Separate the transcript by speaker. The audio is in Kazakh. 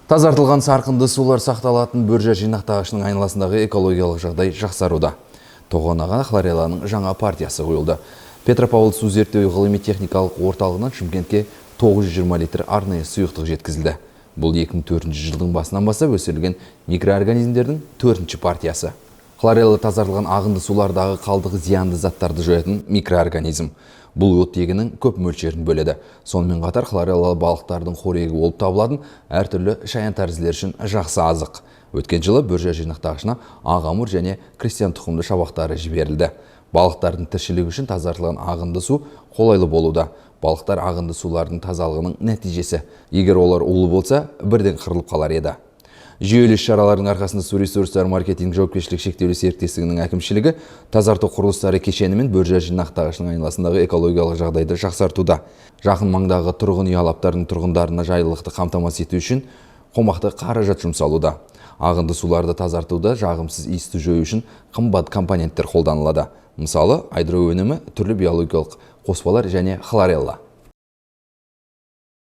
Speaker 1: Тазартылған сарқынды сулар сақталатын Бөржар жинақтағышының айналасындағы экологиялық жағдай жақсаруда. Тоғанаға хлорелланың жаңа партиясы құйылды. Петропавл су зерттеу ғылыми техникалық орталығынан Шымкентке 920 литр арнайы сұйықтық жеткізілді. Бұл 2004 жылдың басынан бастап өсірілген микроорганизмдердің төртінші партиясы. Хлорелла тазартылған ағынды сулардағы қалдық зиянды заттарды жоятын микроорганизм. Бұл оттегінің көп мөлшерін бөледі. Сонымен қатар хлорелла балықтардың қорегі болып табылатын әртүрлі шаян тәрізділер үшін жақсы азық. Өткен жылы Бөржар жинақтағышына ақ амур және крестьян тұқымды шабақтары жіберілді. Балықтардың тіршілігі үшін тазартылған ағынды су қолайлы болуда. Балықтар ағынды сулардың тазалығының нәтижесі. Егер олар улы болса, бірден қырылып қалар еді. Жүйелі іс-шаралардың арқасында су ресурстары маркетинг жауапкершілігі шектеулі серіктестігінің әкімшілігі тазарту құрылыстары кешені мен Бөржар жинақтағышының айналасындағы экологиялық жағдайды жақсартуда. Жақын маңдағы тұрғын үй алаптарының тұрғындарына жайлылықты қамтамасыз ету үшін қомақты қаражат жұмсалуда. Ағынды суларды тазартуда жағымсыз иісті жою үшін қымбат компоненттер қолданылады. Мысалы, айдро өнімі, түрлі биологиялық қоспалар және хлорелла.